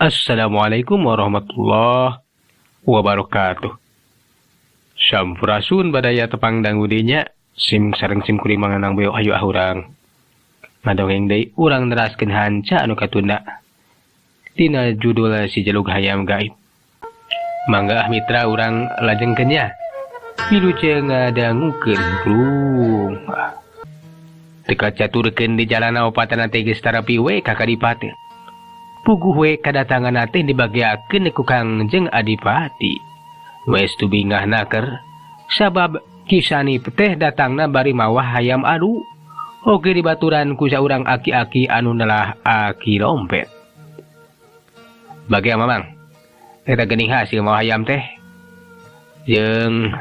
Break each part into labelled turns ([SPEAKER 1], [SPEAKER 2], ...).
[SPEAKER 1] Assalamualaikum warahmatullahi wabarakatuh. Sampurasun badaya tepang dangudinya sim sareng sim kuring manganang beo ayu ahurang. Ngadongeng deui urang neraskeun hanca anu katunda. Dina judul si Jelug Hayam Gaib. Mangga ah mitra urang lajengkeun nya. Wilujeng ngadangukeun krung. Teu kacaturkeun di jalana opatana teh geus tarapi we ka kadipaten. Puguh we kadatangan teh dibageakeun ku Kangjeng Adipati. Westu bingah naker sabab Ki Sanip teh datangna bari mawah hayam adu. Oge dibaturan ku saurang aki-aki anu nelah aki lompet. Bagia mamang, eta geuning hasil mawa hayam teh. Jeung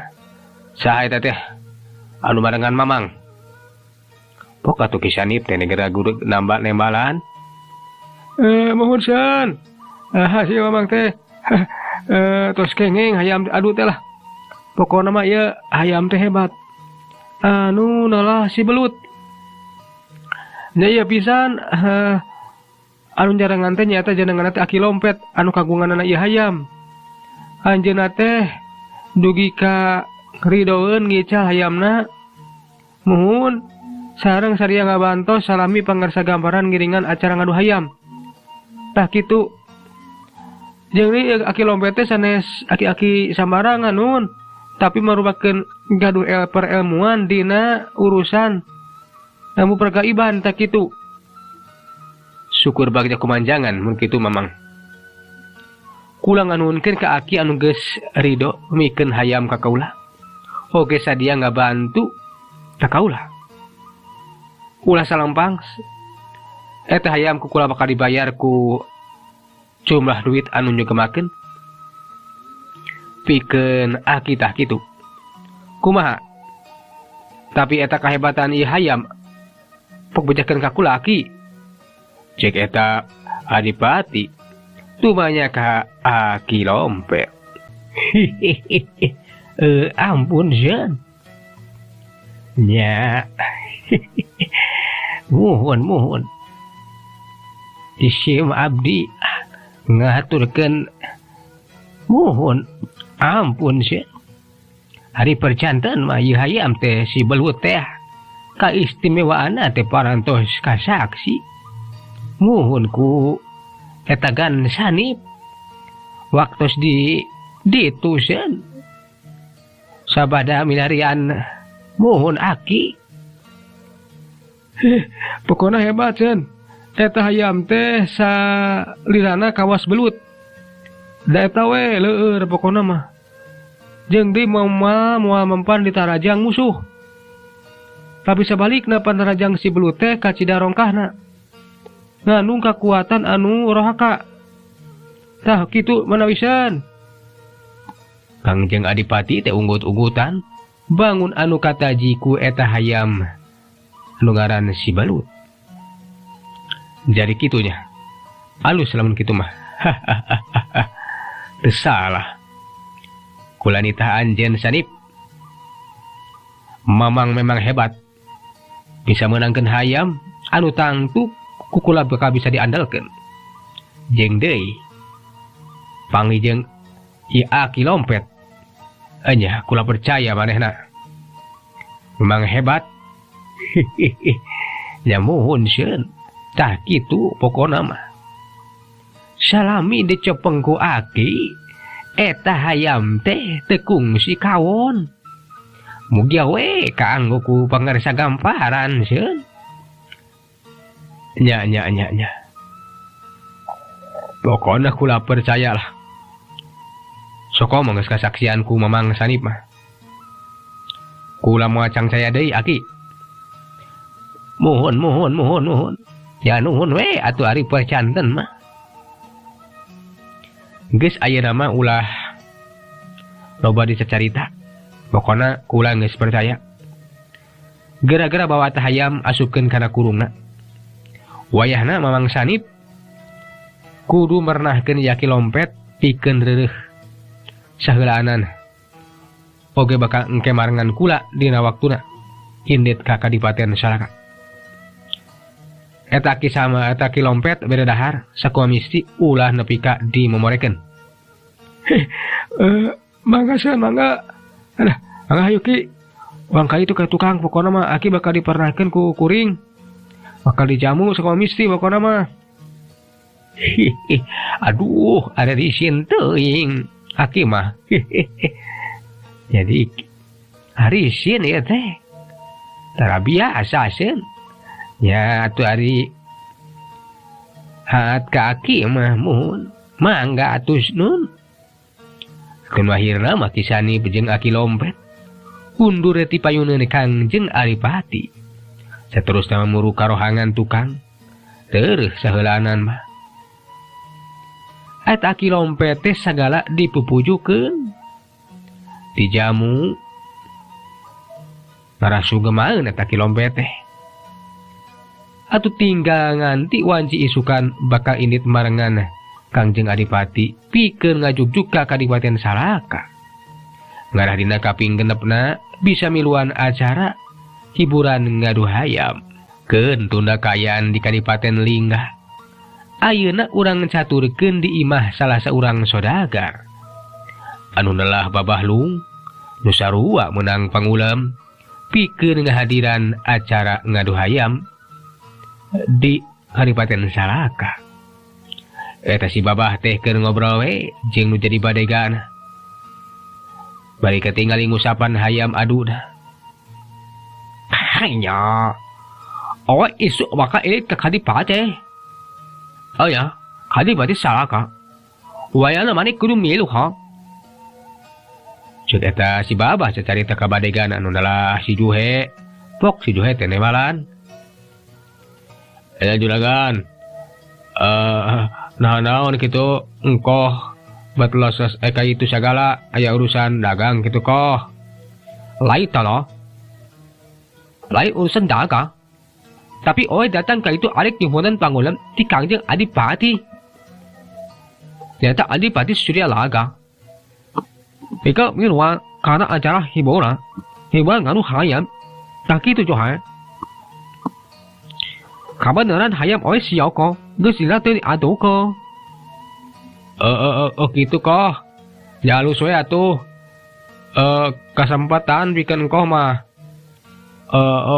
[SPEAKER 1] saha eta teh anu barengan mamang. Pok atuh Ki Sanip teh negara guru nambah nembalan. Mohon san. Hasil mamang teh. Tos kengeng hayam adu teh lah. Pokona mah ieu hayam teh hebat. Anu nelah si belut. Nya ieu pisan anu jarangan teh nyaeta jenengan teh aki lompet anu kagunganana ieu hayam. Anjeunna teh dugi ka ridoeun ngical hayamna. Muhun sareng saria ngabantos salami pangarsa gambaran ngiringan acara ngadu hayam. Tah kitu. Jeung ieu aki lompet teh sanes aki-aki sambarangan nun, tapi merupakeun gaduh perelmuan dina urusan ilmu pergaiban tah kitu. Syukur bagja kumanjangan mun kitu mamang. Kula nganuhunkeun ka aki anu geus rido mikeun hayam ka kaula. Oge sadia ngabantu ka kaula. Ulah salempang eta hayam ku kula bakal dibayar ku jumlah duit anu nyugemakeun pikeun aki tah kitu. Kumaha? Tapi eta kahebatan ieu hayam pok bejakeun ka kula aki. Cek eta adipati tumanya ka aki lompet. Ampun jeun. Nya. Muhun muhun. Isim abdi ngaturkeun muhun ampun sih. Hari percanten mah ieu hayam teh si belut teh kaistimewaanna teh parantos kasaksi. Muhun ku eta gan Sanip waktos di ditu sieun sabada milarian muhun aki. Pokona hebat sieun. Eta hayam teh salirana kawas belut. Da eta we leueur pokona mah. Jeung deui moal moal mempan ditarajang musuh. Tapi sabalikna pantarajang si belut teh kacida rongkahna. Ngandung kakuatan anu rohaka. Tah kitu manawisan. Kangjeng Adipati teh unggut-unggutan bangun anu kataji ku eta hayam anu ngaran si belut. Jadi kitunya. Alus lamun kitu mah. Teu salah. Kula nitah anjeun Sanip. Mamang memang hebat. Bisa meunangkeun hayam anu tangtu ku kula bakal bisa diandalkeun. Jeung deui panggih jeung ieu aki lompet. Enya kula percaya manehna. Memang hebat. Nya muhun sieun. Tah kitu pokona mah. Salami dicepeng ku aki eta hayam teh teu kungsi kawon. Mugia we kaanggo ku pangarsa gamparan sieun. Nya nya nya nya. Pokona kula percayalah. Sok omong geus kasaksian ku Mamang Sanip mah. Kula moal cangcaya deui aki. Muhun muhun muhun muhun. Ya nuhun we atuh ari percanten mah. Geus ayeuna mah ulah loba dicacarita. Pokona kula geus percaya. Gara-gara bawa teh hayam asupkeun kana kurungna. Wayahna Mamang Sanip kudu mernahkeun yaki lompet pikeun reureuh saheulaanan. Oge bakal engke marengan kula dina waktuna indit ka Kadipaten Salaka. Eta aki sama eta aki lompet bere dahar sakumaha misti ulah nepi ka dimomorekeun. Mangga seun mangga. Alah, mangga hayu ki. Urang ka itu ka tukang pokona mah aki bakal dipernahkeun ku kuring. Bakal dijamu sakumaha misti pokona mah. Aduh, ada isin teuing aki mah. Jadi hari isin ieu teh. Tara biasa seun. Ya atuh ari haat ka aki mah muhun. Mangga atuh nun. Keun akhirna mah Ki Sanip jeung aki lompet undur ti payuneun Kangjeng Adipati. Saterusna muru karohangan tukang. Tereuh saheulaanan mah. Eta aki lompet teh sagala dipupujukeun. Dijamu. Ngarasugemaeun eta aki lompet teh. Atuh tinggal nganti wanci isukan bakal indit marengan Kangjeng Adipati pikeun ngajugjug ka Kadipaten Salaka. Ngarah dina kaping genepna bisa miluan acara hiburan ngadu hayam. Keun tunda kaayaan di Kadipaten Lingga. Ayeuna urang caturkeun di imah salah saurang sodagar. Anu nelah babahlung nu sarua meunang pangulem pikeun ngahadiran acara ngadu hayam di Kadipaten Salaka. Eta si babah teh keur ngobrol we jeung nu jadi badegana. Bari ketinggali ngusapan hayam aduna. Hanya awak isuk bakal irit ke Kadipaten. Oh ya, Kadipaten Salaka. Wayana maneh kudu milu ha. Ceuk eta si babah cacarita ka badegana anu nelah si Juhe. Pok si Juhe teh nembalan. Eta juragan. Nah naon kitu engkoh bat loses ka itu sagala aya urusan dagang kitu koh. Lain tah lain urusan dagang. Tapi oe datang ka itu arek nyuhunan pangulem ti Kangjeng Adipati. Ternyata Adipati Surya Laga. Mereka miluan karena acara hiburan. Hiburan nganu hayam. Tak kitu johan. Kabeneran hayam oe siau ko. Geus lila teu diadu ko. Kitu koh. Ya halus we atuh. Kasempatan pikeun koh mah.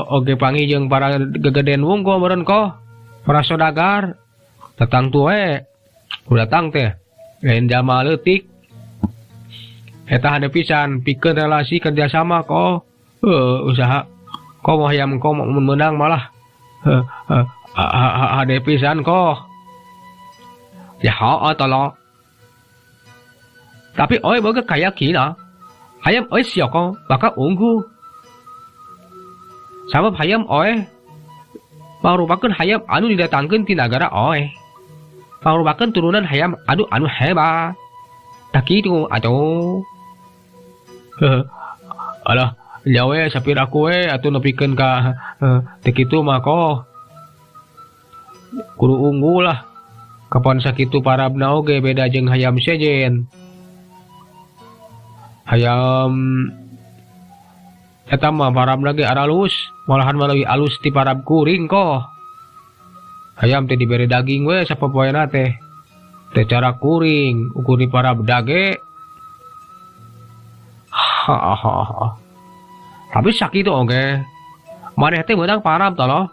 [SPEAKER 1] Oge panggih jeung para gegeden wungkul meureun koh. Para sodagar. Datang tuh we. Ku datang teh. Lain jalma leutik. Eta hade pisan pikeun relasi kerjasama koh. Usaha koh mah hayam koh mun meunang malah. Hade pisan koh. Ya heuh tolong. Tapi oe boga kayakinan. Hayam oe sia koh bakal unggul. Sabab hayam oe mangrupakeun hayam anu didatangkeun ti nagara oe. Mangrupakeun turunan hayam anu anu hebat. Tah kitu atuh. Alah, nya we sapir aku we atuh nepikeun ka teu kitu mah koh. Kudu unggul lah. Kapan sakitu parabna oge beda jeung hayam sejen. Hayam eta mah parabna ge aralus, malahan mah leuwih alus ti parab kuring koh. Hayam teh dibere daging we sapopoena teh. Teh cara kuring ukur di parab dage. Hahaha. Tapi sakitu oge. Maneh teh meunang parab tah loh.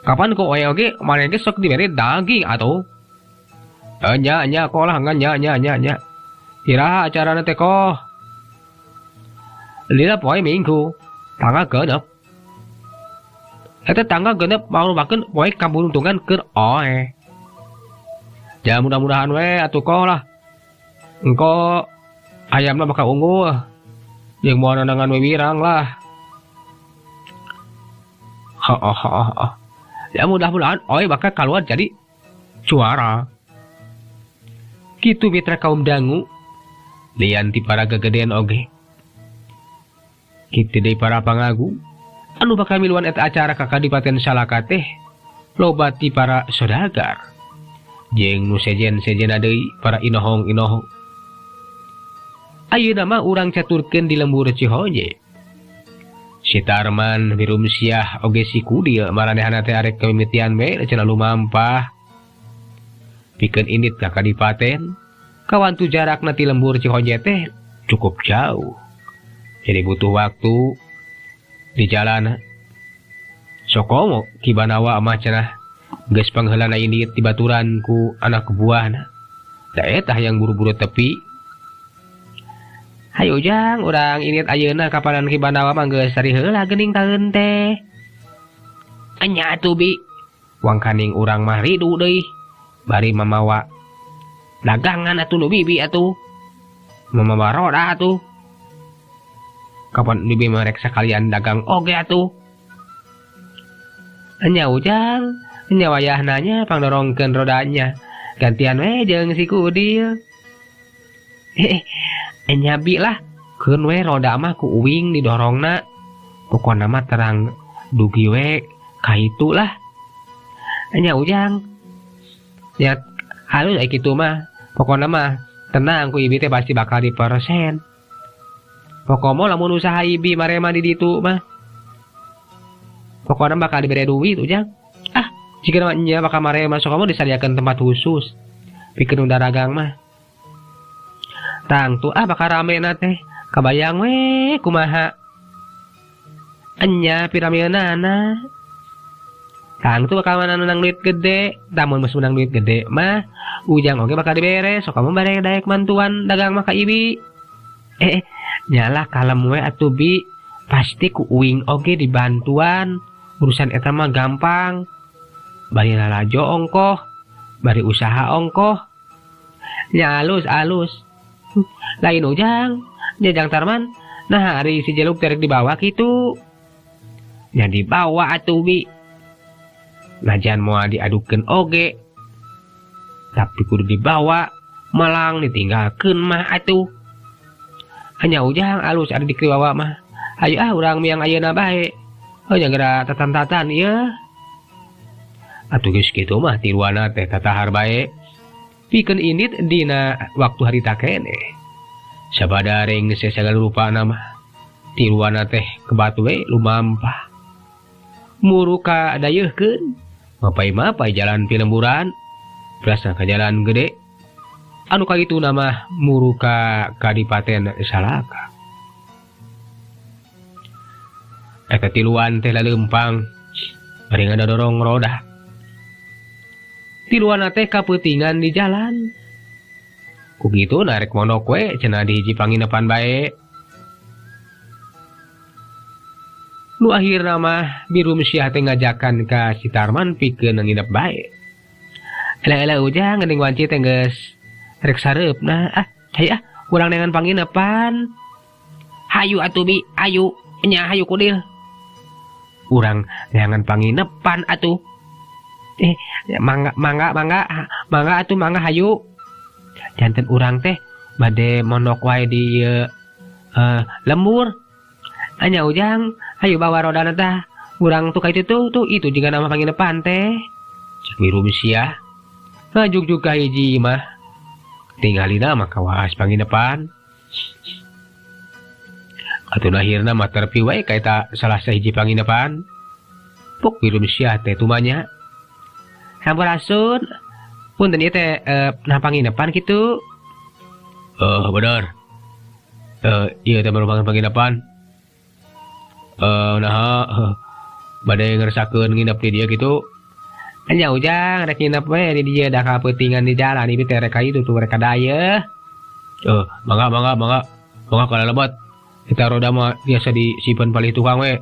[SPEAKER 1] Kapan ku oe oge maneh ge sok dibere daging atuh. Nya nya koh lah ngan nya nya nya nya. Iraha acarana teh koh. Lila poe Minggu, tanggal 6. Eta tanggal 6 mangrupakeun poe kaburuntungan keur oe. Ja mudah-mudahan we atuh koh lah. Engko ayamna bakal unggul. Jeung moal nanangan wiwirang lah. Heeh. Ya mudah-mudahan oe bakal keluar jadi juara. Kitu mitra kaum dangu. Lian ti para gegedean oge. Kitu deui para pangagu anu bakal miluan eta acara ka Kadipaten Salaka teh loba ti para sodagar. Jeung nu sejen-sejena deui para inohong-inohong. Ayeuna mah urang caturkeun di lembur Cihonje. Si Tarman Birumsiah oge si Kudil maranehana teh arek kamimitian we cenah lumampah. Pikeun indit ka kadipaten, kawantu jarakna ti lembur Cihonje teh cukup jauh. Jadi butuh waktu di jalan. Sokomo Ki Banawa mah cenah geus pangheulana indit dibaturan ku anak buahna. Da eta hayang buru-buru tepi. Hayu Ujang, urang indit ayeuna kapanan Ki Banawa mah geus sari heula geuning taeun teh. Enya atuh bi. Wangkaning urang mah ridu deui. Bari mamawa dagangan atuh nu bibi atuh. Mamawa roda atuh. Kapan bibi mah rek sakalian dagang oge atuh. Enya Ujang, enya wayahna nya pangdorongkeun rodanya. Gantian we jeung si Kudil. Enya bi lah, keun we roda mah ku uing didorongna. Pokona mah terang dugi we kaitu lah. Enya Ujang. Ya halus aya kitu mah. Pokona mah tenang ku ibi teh pasti bakal dipersen. Pokomo lamun usaha ibi marema di ditu mah. Pokona bakal dibere duit Ujang. Ah, jika mah nya bakal marema sok kamu disadiakeun tempat khusus. Pikeun dagang mah. Tang tuh ah bakal rame na teh. Kabayang we kumaha. Enya piramidana. Tang tuh bakal menang duit gede. Tamun geus menang duit gede mah Ujang oge bakal dibere. Sok kamu bare daek mantuan dagang mah ka ibi. Nyalah kalem we atuh bi. Pasti ku uing oge dibantuan. Urusan eta mah gampang. Bari lalajo ongkoh, bari usaha ongkoh. Nya alus alus. Lain Ujang, nya Jang Tarman. Nah hari si Jeluk terek dibawa kitu. Nya dibawa atuh bi. Najan moal diadukeun oge. Tapi kudu dibawa, malang ditinggalkeun mah atuh. Hanya Ujang alus ada dikriwawa mah. Hayu ah urang miang ayeuna bae. Oh nya geura tatan-tatan ieu. Atuh geus kitu mah tiluana teh tatahar bae. Pikeun indit dina waktu harita keneh. Sabada rengse sagala rupana mah. Tiluana teh kebat we lumampah. Muruka dayeuhkeun. Mapai-mapai jalan pilemburan. Berasa ka jalan gede. Anu kagituna mah muruka kadipaten Salaka. Eta tiluan teh laleumpang bari ngadorong roda. Tiluan teh kapeutingan di jalan. Ku kitu narek mondok we cenah di hiji panginepan bae. Nu akhirna mah Birumsiah teh ngajakan ka si Tarman pikeun nginep bae. Eleh-eleh Ujang geuning wanci teh geus rek sareupna. Ah, hayu ah, urang neangan panginepan. Hayu atuh bi, hayu. Nya hayu Kudil. Urang neangan panginepan atuh. Mangga mangga mangga mangga atuh mangga hayu. Janten urang teh bade mondok wae di lembur. Anya Ujang, hayu bawa rodana tah. Urang tuh ka itu tuh itu juga nama panginepan teh. Cek Birumsiah. Ngajuk juga hiji mah. Tinggalina mah kawaas panginepan. Atuh akhirna mah terpi wae ka eta salah sahiji panginepan. Pok Birumsiah teh tumanya. Sampurasun. Punten ieu teh nah panginepan kitu. Bener. Ieu teh merupakan panginepan. Nah bade ngersakeun nginep di dieu kitu. Nya Ujang rek nginep we di dieu da kapeutingan di jalan ieu teh rek ka itu tuh rek ka dayeuh. Mangga mangga mangga. Mangga kana lebet. Eta roda mah biasa disimpen palih tukang we.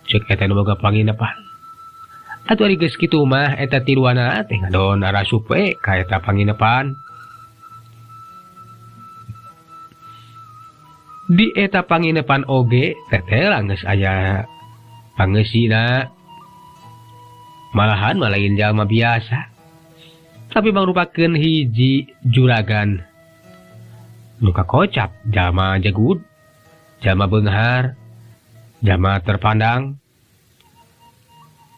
[SPEAKER 1] Cek eta nu boga panginepan. Atuh ari geus kitu mah eta tiluana teh ngadon arasup we ka eta panginepan. Di eta panginepan oge teteh geus aya pangeusina. Malahan malain jalma biasa. Tapi mangrupakeun hiji juragan. Nu kakocap jalma jegud, jalma beunghar, jalma terpandang,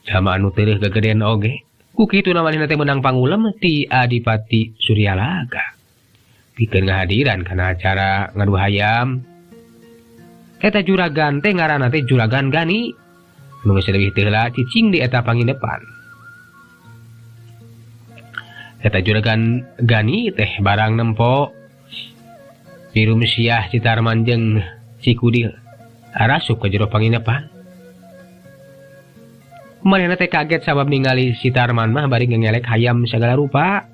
[SPEAKER 1] jalma anu teureun gegeden oge. Ku kitu manehna teh meunang pangulem ti Adipati Suryalaga. Pikeun ngahadiran kana acara ngadu hayam. Eta juragan teh ngaranna teh juragan Gani. Nu geus leuwih teh heula cicing di eta panginepan. Eta juragan Gani teh barang nempo Pirum Siah si Tarman jeung si Kudil arasup ka jero panginepan. Manehna teh kaget sabab ningali si Tarman mah bari ngelek hayam sagala rupa.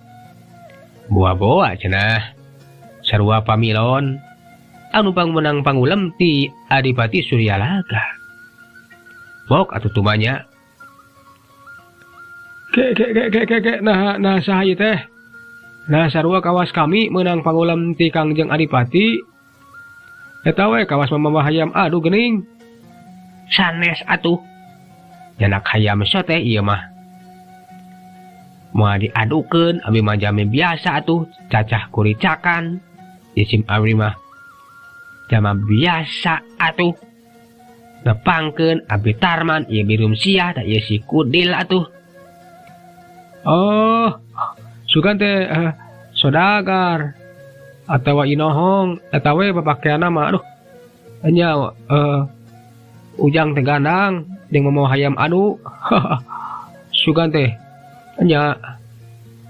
[SPEAKER 1] Boa-boa cenah sarua pamilon anu pangmenang pangulem ti Adipati Suryalaga. Bok atuh tumanya. Ke ke ke ke ke ke nah nah saha ieu teh? Nah sarua kawas kami meunang pangulem ti Kangjeng Adipati. Eta we kawas mamawa hayam aduh geuning. Sanes atuh. Nyanak hayam sote ieu mah. Moal diadukeun abi mah jami biasa atuh cacah kuricakan. Isim abdi mah jama biasa atuh. Nepangkeun abi Tarman ieu Birum Siah da ieu si Kudil atuh. Oh, sugan teh sodagar atawa inohong eta we papakeanna mah aduh. Nya ujang teh gandang jeung mamawa hayam adu. Sugan teh nya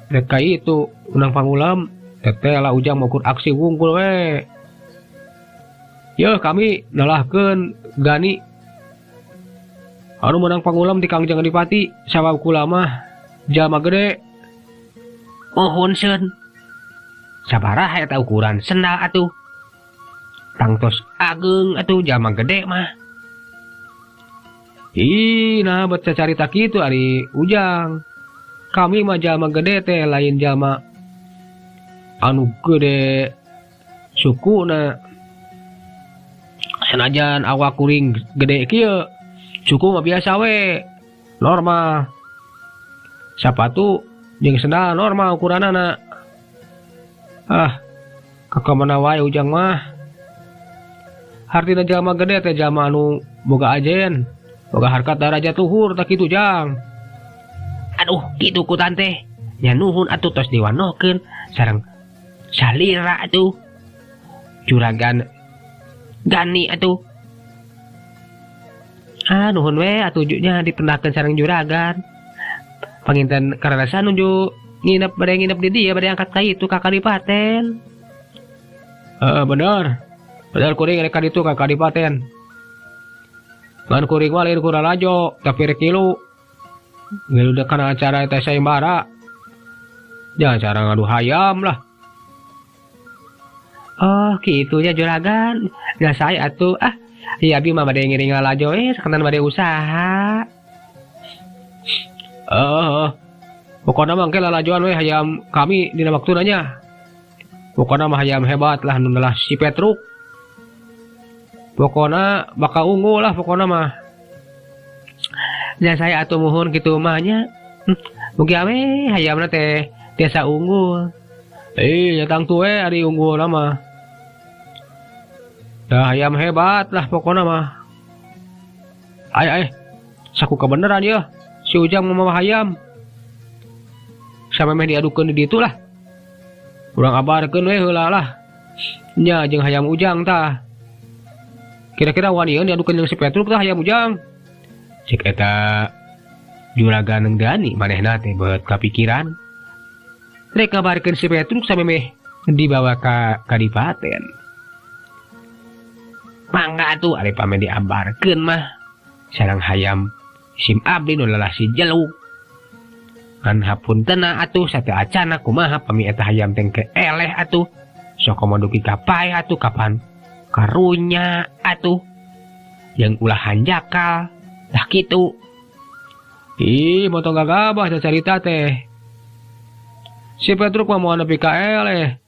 [SPEAKER 1] rek ka itu unang pangulam teteh lah ujang mau aksi wungkul we. Yeuh kami nalahkeun Gani anu menang pangulam ti Kangjeng Adipati sabab kula mah jalma gede. Mohon seun. Sabaraha eta ukuran sendal atuh. Tangtos ageng atuh jalma gede mah. Ih, nah bet carita kitu ari ujang. Kami mah jalma gede teh lain jalma anu gede sukuna. Senajan awak kuring gede kieu, suku mah biasa we, normal. Sapatu jeung sendal normal ukuranana. Ah, kakamana wae ujang mah. Hartina jalma gede teh jalma anu boga ajen, boga harkat darajat luhur tak kitu jang. Aduh, kitu ku tante. Nya nuhun atuh tos diwanohkeun sareng salira atuh. Juragan Gani atuh. Ah, nuhun we atuh nya dipendakeun sareng juragan. Panginten karena nuju nginep bade nginep di dieu bade angkat ka itu ka kadipaten. Heeh, bener. Bener kuring rek ka ditu ka kadipaten. Ngan kuring mah lain ku lalajo tapi rek ngilu. Ngilu deuk kana acara eta sayembara. Ya acara ngadu hayam lah. Oh, kitu nya juragan. Nya saya atuh ah, ieu abi mah bade ngiring lalajo sakenan bade usaha. Pokona mah engke lalajoan we hayam kami dina waktuna nya. Pokona mah hayam hebat lah nu lah si Petruk. Pokona bakal unggul lah pokona mah. Nya saya atuh muhun kitu mah nya. Mugi awe hayamna teh tiasa unggul. Nya tangtu we ari unggulna mah. Dah hayam hebat lah pokona mah. Ay ay, saku kebeneran ya. Si Ujang mamawa hayam. Samemeh diadukeun di ditu lah. Urang abarkeun we heula lah. Nya jeung hayam Ujang tah. Kira-kira wanian diadukeun jeung si Petruk tah hayam Ujang. Cek eta juragan Gani manehna teh beut kapikiran. Rek ngabarkeun si Petruk samemeh dibawa ka kadipaten. Mangga atuh ari pame diabarkeun mah. Sareng hayam sim abdi nu lelah si jeluk. Ngan hapuntena atuh sate acana kumaha pami eta hayam teh ke eleh atuh. Sok komo dugi ka paeh atuh kapan karunya atuh. Jeung ulah hanjakal tah kitu. Ih, motong gagabah carita teh. Si Petruk mah moal nepi ka eleh.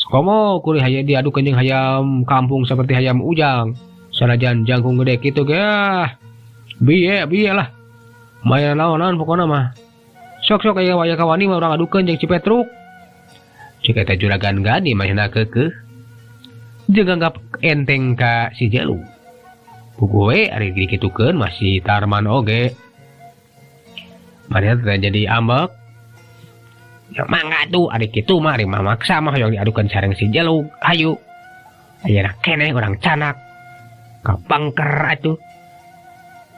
[SPEAKER 1] Komo kuring hayam diadukeun jeung hayam kampung seperti hayam Ujang. Sanajan jangkung gede kitu ge ah. Biye biye lah. Maya naonan pokona mah. Sok-sok aya waya kawani mah urang adukeun jeung si Petruk. Cek eta juragan Gani manehna keukeuh. Jeung anggap enteng ka si Jelu. Puguh we ari dikitukeun mah si Tarman oge. Manehna teh jadi ambek. Ya mangga tuh ari kitu mah ari mah maksa mah hoyong diadukeun sareng si Jelug. Hayu. Ayeuna keneh urang canak. Kapangker atuh.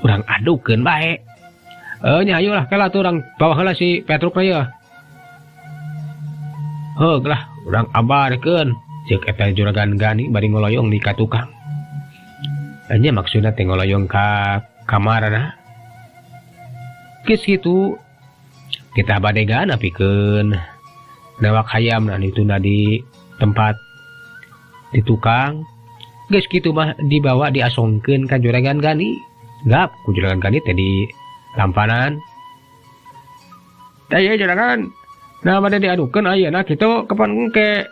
[SPEAKER 1] Urang adukeun bae. Nya ayo lah kela tuh urang bawa heula si Petruk na yeuh. Heug lah urang abarkeun ceuk eta juragan Gani bari ngoloyong di ka tukang. Nya maksudna teh ngoloyong ka kamarna. Geus kitu kita badegan apikeun nawak hayam anu ditunda di tempat di tukang. Geus kitu mah dibawa diasongkeun ka juragan Gani. Gap ku juragan Gani teh di tampanan. Tah ieu juragan. Nah bade diadukeun ayeuna kitu kapan engke.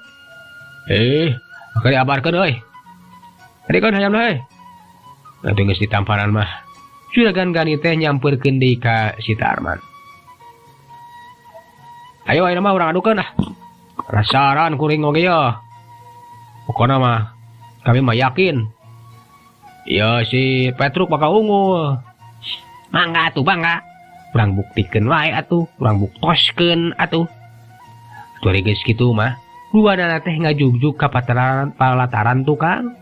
[SPEAKER 1] Maka diabarkeun euy. Adikeun hayamna euy. Atuh geus ditamparan mah juragan Gani teh nyampeurkeun deui ka si Tarman. Ayo ayeuna mah urang adukeun ah. Rasaran kuring oge yeuh. Pokona mah kami mah yakin. Ya si Petruk bakal unggul. Mangga atuh bangga. Urang buktikeun wae atuh, urang buktoskeun atuh. Atuh ari geus kitu mah, duanana teh ngajugjug ka palataran tukang.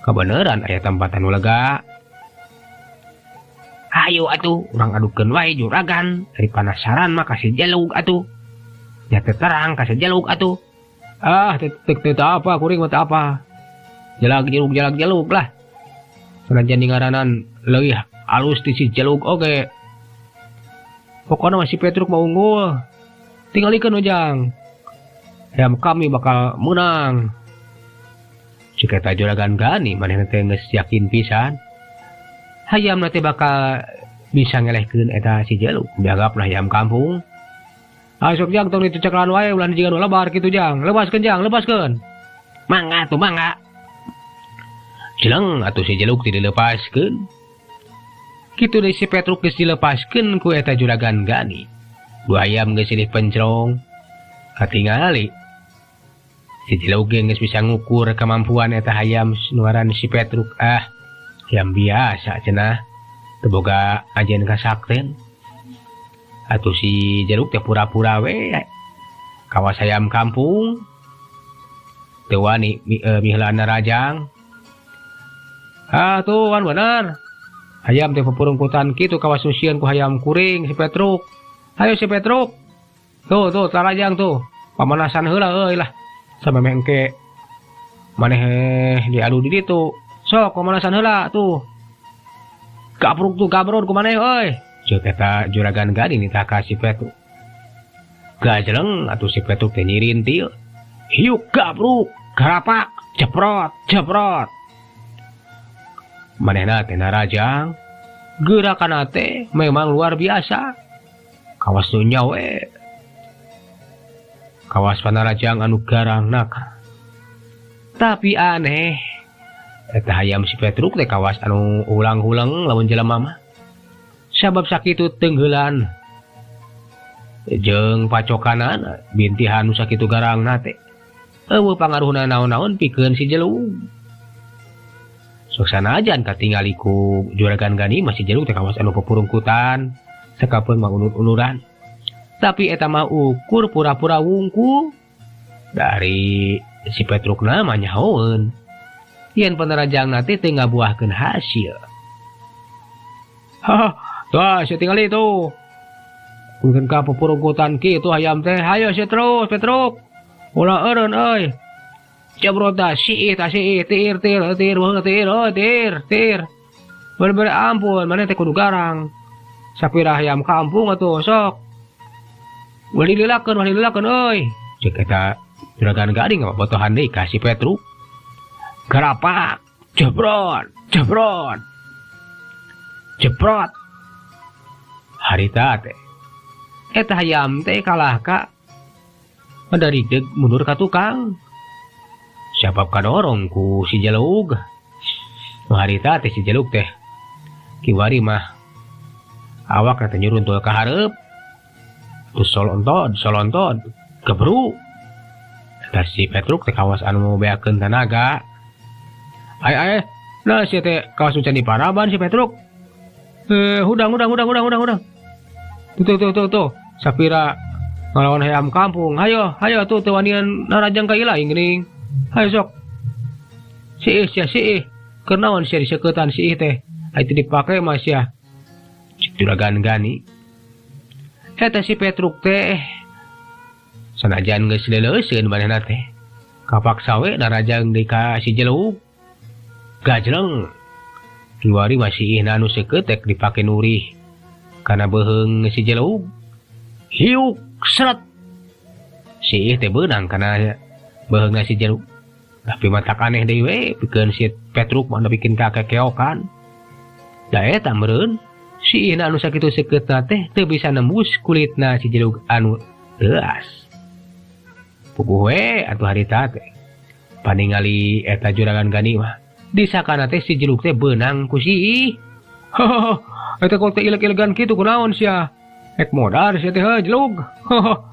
[SPEAKER 1] Kabeneran aya tempat anu lega. Ayo atuh, urang adukeun wae juragan. Ari panasaran mah kasih jelug atuh. Nya teh terang kasih jelug atuh. Ah, teu apa kuring mah teu apa. Jelag jelug jelag jelug lah. Sanajan dingaranan leuwih alus ti si jelug oge. Pokona mah si Petruk mah unggul. Tingalikeun ujang. Hayam kami bakal menang. Cik eta juragan Gani manehna teh geus yakin pisan. Hayamna teh bakal bisa ngelehkeun eta si jelug. Dianggaplah hayam kampung. Asok jang tong diceceklan wae ulah jiga nu lebar kitu jang. Lepaskeun jang, lepaskeun. Mangga atuh mangga. Jeleng atuh si jelug teh dilepaskeun. Kitu deui si Petruk geus dilepaskeun ku eta juragan Gani. Dua hayam geus silih pencrong. Katingali si jelug ge geus bisa ngukur kemampuan eta hayam nu ngaran si Petruk. Ah, hayam biasa cenah. Teu boga ajen kasakten. Atuh si jelug teh pura-pura we kawas hayam kampung. Teu wani miheulaan rajang. Ah tuh wan bener. Hayam teh pepurungkutan kitu kawas nu sieun ku hayam kuring si Petruk. Hayo si Petruk. Tuh tuh tarajang tuh. Pamanasan heula euy lah. Samemeh engke maneh diadu di ditu. Sok pamanasan heula tuh. Gabruk tuh gabrod ku maneh euy. Ceuk eta juragan Gani nitah ka si Petruk. Gajeleng atuh si Petruk teh nyirintil. Hiuk gabruk, garapak, jeprot, jeprot. Manehna teh narajang. Gerakanna teh memang luar biasa. Kawas nu nya we. Kawas panarajang anu garangna. Tapi aneh, eta hayam si Petruk teh kawas anu ulang-ulang lamun jelema mah. Sabab sakitu tenggelan jeung pacokanana bintihan nu sakitu garangna teh. Eueuh pangaruhna naon-naon pikeun si jelug. Sok sanajan katingali ku juragan Gani masih jelug teh kawas anu pepurungkutan, sakapeun mah unur-unuran. Tapi eta mah ukur pura-pura wungkul. Dari si Petrukna mah nyahoeun. Yen panarajangna teh teu ngabuahkeun hasil. Hah, tuh sia tingali tuh. Mungkin ka pepurungkutan kitu hayam teh. Hayo sia terus Petruk. Ulah eureun euy. Jabrot dah siih tah siih tir tir tir weuh tir euy tir tir. Bener-bener ampun maneh teh kudu garang. Sapira hayam kampung atuh sok. Ulah dililakeun ulah dililakeun euy. Ceuk eta juragan Gani ngabotohan deui ka si Petruk. Garapak, jebrot, jebrot. Jebrot. Harita teh eta hayam teh kalah ka dari deg mundur ka tukang. Siapa kadorong ku si jelug. Nu harita teh si jelug teh kiwari mah awak teh nyuruntul ka hareup. Terus solontod, solontod, gebru. Eta si Petruk teh kawas anu beakeun tanaga. Ay ay, nah si teh kawas nu can diparaban si Petruk. Hudang hudang hudang hudang hudang hudang. Tuh tuh tuh tuh tuh. Sapira ngalawan hayam kampung. Hayo, hayo tuh teu wanian narajang ka ilaing geuning. Hayo sok. Siih sia siih. Keur naon sia diseukeutan si ih teh? Ai teu dipake mah sia. Cek Juragan Gani. Eta si Petruk teh sanajan geus leuleuseun manehna teh. Kapaksa we narajang deui ka si Jelug. Gajleng. Kiwari mah si ihna anu seukeut tek dipake nurih kana beuheung si Jelug. Hiuk seret. Si ih teh beunang kana beuheungna si Jelug. Tapi matak aneh deui we pikeun si Petruk mah nepikeun ka kekeokan. Da eta meureun si ihna anu sakitu seukeutna teh teu bisa nembus kulitna si Jelug anu leuas. Puguh we atuh harita teh. Paningali eta Juragan Gani mah disakana teh si Jelug teh beunang ku si ih. Hohoho, eta kok teh ileg-ilegan kitu kunaon sia? Ek modar sia teh heuh Jelug. Hoho.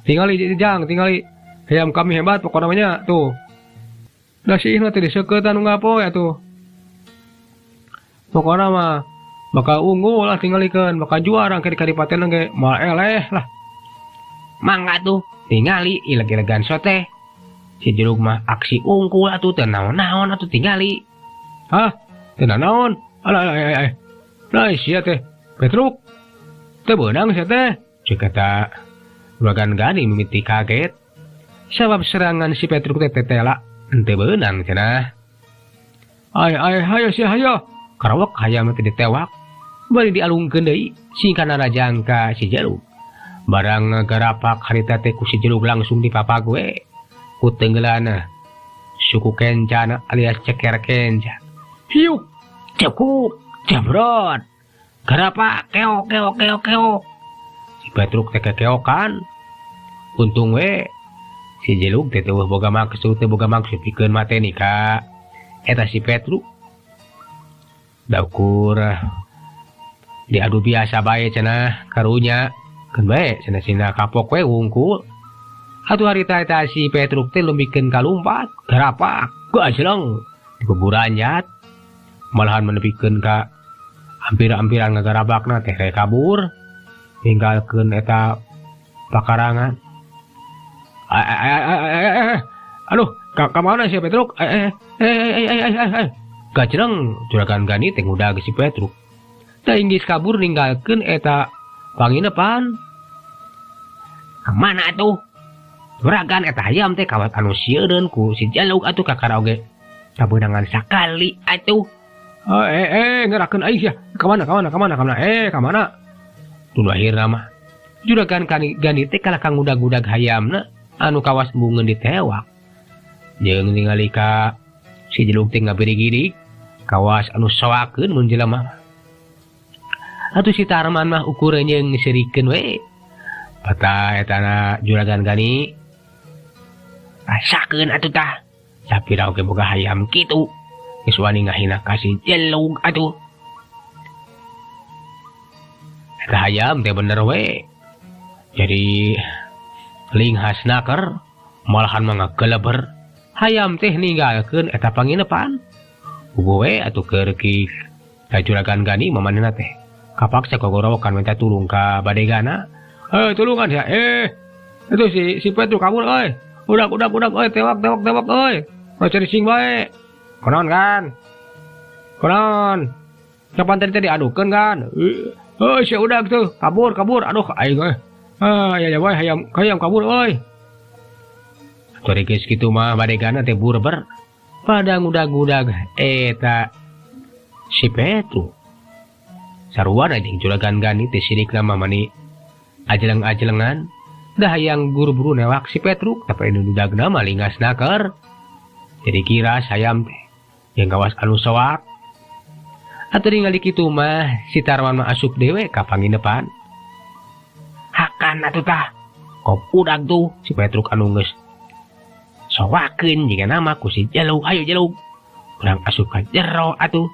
[SPEAKER 1] Tingali jang, tingali hayam kami hebat pokona mah nya tuh. Da si ihna teh diseukeut anu ngapoe atuh. Pokona mah bakal unggul lah tingalikeun, bakal juara engke di kadipaten ge moal eleh lah. Mangga tuh tingali ileg-ilegan sote. Si Jelug mah aksi unggul atuh teu naon-naon atuh tingali. Hah? Teu naon? Alah alah alah. Nah sia teh Petruk. Teu beunang sia teh. Ceuk eta Juragan Gani mimiti kaget. Sabab serangan si Petruk teh tetela henteu beunang cenah. Ay ay hayo sia hayo. Karawak hayam teh ditewak. Bari dialungkeun deui singkana rajang ka si Jelug. Barang garapak harita teh ku si Jelug langsung dipapag we. Ku tenggeulana suku kencana alias ceker kenca. Hiuk, cekuk, jebrot. Garapak keok keok keok keok. Si Petruk teh kekeokan. Untung we si Jelug teh teu boga maksud, teu boga maksud pikeun mateni ka eta si Petruk. Da ukur diadu biasa bae cenah karunya. Keun bae cenah sina kapok we wungkul. Atuh harita eta si Petruk teh lumikeun kalumpat, garapak, gajleng dibuburanjat. Malahan menepikeun ka hampir-hampiran ngagarabakna teh rek kabur. Ninggalkeun eta pakarangan. Ay ay ay ay ay. Aduh, ka mana si Petruk? Ay ay ay ay ay ay. Gajleng Juragan Gani teh ngudag si Petruk. Teh inggis kabur ninggalkeun eta panginepan. Ka mana atuh? Juragan eta hayam teh kawat anu sieun ku si Jelug atuh kakara oge kabeunangan sakali atuh. Ngerakeun aing sia. Ka mana ka mana ka mana ka mana? Ka mana? Tuluy akhirna mah Juragan Gani teh kalah ka ngudag-ngudag hayamna anu kawas embungeun ditewak. Jeung ningali ka si Jelug teh ngabiri-girig kawas anu soakeun mun jelema. Atuh si Tarman mah ukureun jeung serikeun we. Pata etana Juragan Gani rasakeun atuh tah. Sapira oge boga hayam kitu. Geus wani ngahina ka si Jelug atuh. Eta hayam teh bener we. Jadi linghas naker malahan mah ngageleber. Hayam teh ninggalkeun eta panginepan. Puguh we atuh keur ki ka Juragan Gani mamanehna teh. Kapaksa gogorowokan minta tulung ka badegana. Tulungan ya. Itu si Petruk kabur euy. Udak udak udak euy, tewak tewak tewak euy. Cari sing bae. Konon kan? Konon. Kapan tadi diadukeun kan? Si udak tuh, kabur kabur. Aduh aing euy. Ah ya ya wae hayam hayam kabur euy. Atuh geus kitu mah badegana teh burber. Pada ngudag-ngudag eta si Petruk. Sarua jeung Juragan Gani teh sirikna mah mani ajeleng-ajelengan. Dah hayang buru-buru newak si Petruk tapi anu dudagna mah lingas naker. Jadi kira sayam teh yang kawas anu soak. Atuh ningali kitu mah si Tarman mah asup dewe ka panginepan. Hakan atuh tah. Kop udag tuh si Petruk anu geus soakeun jiga nama ku si Jelug. Hayo Jelug. Urang asup ka jero atuh.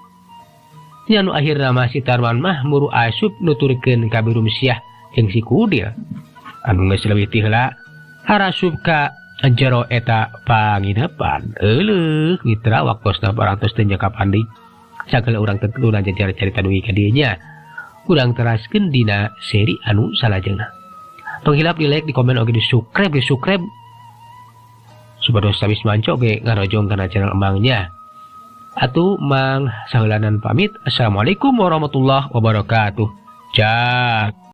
[SPEAKER 1] Nya nu akhirna mah si Tarman mah muru asup nuturkeun ka Birum Siah jeung si Kudil. Anu geus leuwih ti heula harasup ka jero eta panginepan. Euleuh mitra waktosna parantos teu nyekap andi. Sagala urang teteluran jajar carita dugi ka dieu nya. Urang teraskeun dina seri anu salajengna. Tong hilap di like, di komen oge di subscribe, di subscribe. Supados sabis manco oge ngarojong kana channel emangnya. Atuh Mang saheulanan pamit. Assalamualaikum warahmatullahi wabarakatuh. Cak.